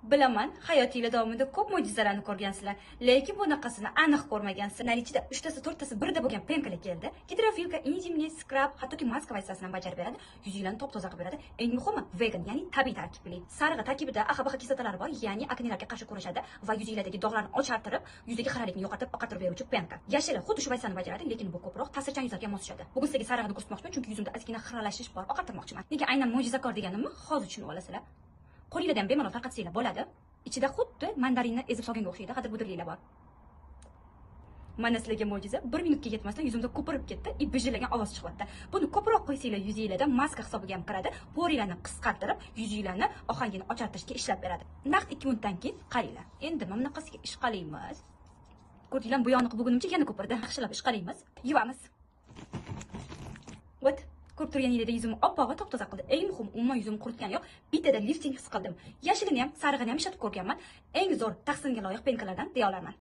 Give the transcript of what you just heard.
Bilaman, hayotinglar davomida ko'p mo'jizalarni ko'rgansizlar, lekin bunaqasini aniq ko'rmagansizlar. Наличие da uchtasi, to'rttasi birda bo'lgan пенка lar keldi. Гидрофилка, энзимный скраб, hattoki maska vositasini ham bajarib beradi. Yuzinglarni top toza qilib beradi. Eng muhimi, vegan, ya'ni tabiiy tarkibli. Sarig'i tarkibida AHA, BHA kislotalari bor, ya'ni aknelarga qarshi kurashadi va yuzinglardagi dog'larni ochartirib, yuzdagi xiralikni yo'qotib, oqartirib beruvchi пенка. Yashili xuddi shu vazifani bajaradi, lekin bu ko'proq ta'sirchan yuzlarga mos tushadi. Bugun sizlarga sarig'ini ko'rsatmoqchiman, chunki yuzimda ozgina xiralashish bor, oqartirmoqchiman. Nega aynan mo'jizakor deganimni hozir tushunib olasizlar. Qo'linglarda ham bemalol tarqatsanglar bo'ladi. Ichida xuddi mandarinni ezib solganga o'xshaydi, g'adir-budirliklar bor. Mana sizlarga mo'jiza. Bir minutga yetmasdan yuzimda ko'pirib ketdi и bijillagan ovoz chiqyapti. Buni ko'proq qo'ysanglar, yuzinglarda maska hisobiga ham kiradi. Поры larni qisqartirib, yuzinglarni ohangini ochartirishga ishlab beradi. Naqd 2 minutdan keyin qaranglar. Endi mana bunaqasiga ishqalaymiz. Ko'rdinglar, bu yoqni qilib bo'lgunimcha yana ko'pirdi. Yaxshilab ishqalaymiz, yuvamiz. Вот. Ko'rib turganingizdek, yuzimni oppoq va top toza qildi. Eng muhimi, umuman yuzimni quritgani yo'q. Bittada lifting his qildim. Yashilini ham, sarig'ini ham ishlatib ko'rganman. Eng zo'r, tahsinga loyiq пенка lardan deya olaman.